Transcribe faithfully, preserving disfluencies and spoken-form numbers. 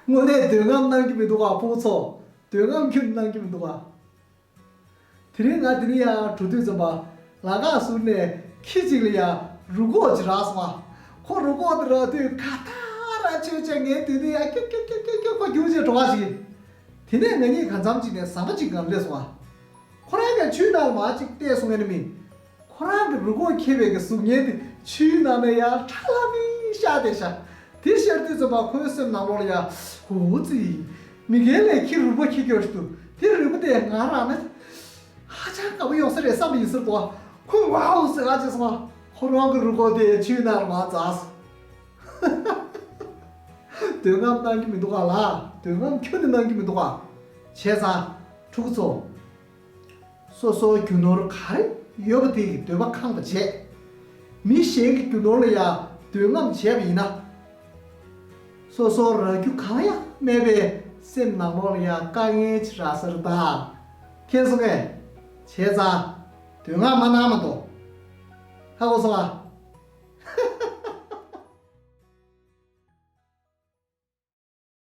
དངོས་གནས་འདོད་རྔམ་གནང་གི་མི་འདུག་ག་ཕྲུ་གུ་ཚོ། འདོད་རྔམ་ཁྱོན་གནང་གི་མི་འདུག་ག་དེ་རིང་ང་དེ་ནས་ཡར་འགྲོ་དུས་ཙམ་པ། ལ་ཁག་ཟུར་ནས་ཁྱི་གཅིག་ལ་ཡ་རུས་ཁོག་ཅིག་རག་སོང་བ། ཁོ་རུས་ཁོག་དེ་རག་དུས་ག་ད་ར་ཆོས་བྱས་ངའི་དུས་དེ་ཡ་ཀྱོ་ཀྱོ་ཀྱོ་ཀྱོ་ཀྱོ་ཁོ་རྒྱུག་བྱས་འགྲོ་བ་ཞིག་དེ་ནས་ང་གཉིས་གང་འཚམ་ཅིག་ནས་ཟམ་པ་ཅིག་སྒང་སླེབས་སོང་བ། ཁོ་རང་གིས་ཆུའི་ནང་ལ་མར་ཅིག་བལྟས་སོང་ངས་ནི་མིན། ཁོ་རང་གི་རུས་ཁོག་འཁྱེར་བའི་གི་གཟུགས་བརྙན་དེ་ཆུའི་ནང་ནས་ཡར་ཁྲ་ལམ་མེ་ཤར་བསྡད་ཤག་དེ་ཤར་དུས་ཙམ་པ་ཁོའི་སེམས་ནང་ལོགས་ལ་ཡ། འུ་ཙི། མི་རྒན་ལས་ཁྱི་རུས་པ་འཁྱེར་རྒྱུ་ཞིག་འདུག་དེ་རུས་པ་དེ་ང་རག་ན། ཧ་ཅང་དགའ་པོ་ཡོང་ས་རེད་བསམ་པ་ཡིན་ཟེར་དོ། ཁོས་ཝའོ་ཟེར་ཨ་ཅེ་སོང་བ། ཁོ་རང་གི་རུས་ཁོག་དེ་ཆུའི་ནང་ལ་མར་འཛགས་སོང་། འདོད་རྔམ་གནང་གི་མི་འདུག་ག་ལ། འདོད་རྔམ་ཁྱོན་ནས་གནང་གི་མི་འདུག་ག་བྱས་ཙང་ཕྲུ་གུ་ཚོ། སོ་སོའི་རྒྱུ་ནོར་ག་རེ་ཡོད་པ་དེ་གི་འདོད་པ་ཁེངས་པ་བྱས། མི་གཞན་གྱི་རྒྱུ་ནོར་ལ་ཡང་འདོད་རྔམ་བྱས་པ་ཡིན་ན། སོ་སོར་རག་རྒྱུ་གང་ཡང་མེད་པའི་སེམས་ནང་ལོགས་ལ་ཡང་དཀའ་ངལ་ཅིག་རག་ས་རེད་ད། མཁྱེན་སོང་ངས། བྱས་ཙང་། འདོད་རྔམ་མ་གནང་མ་གཏོགས། ཧ་གོ་སོང་ཨ།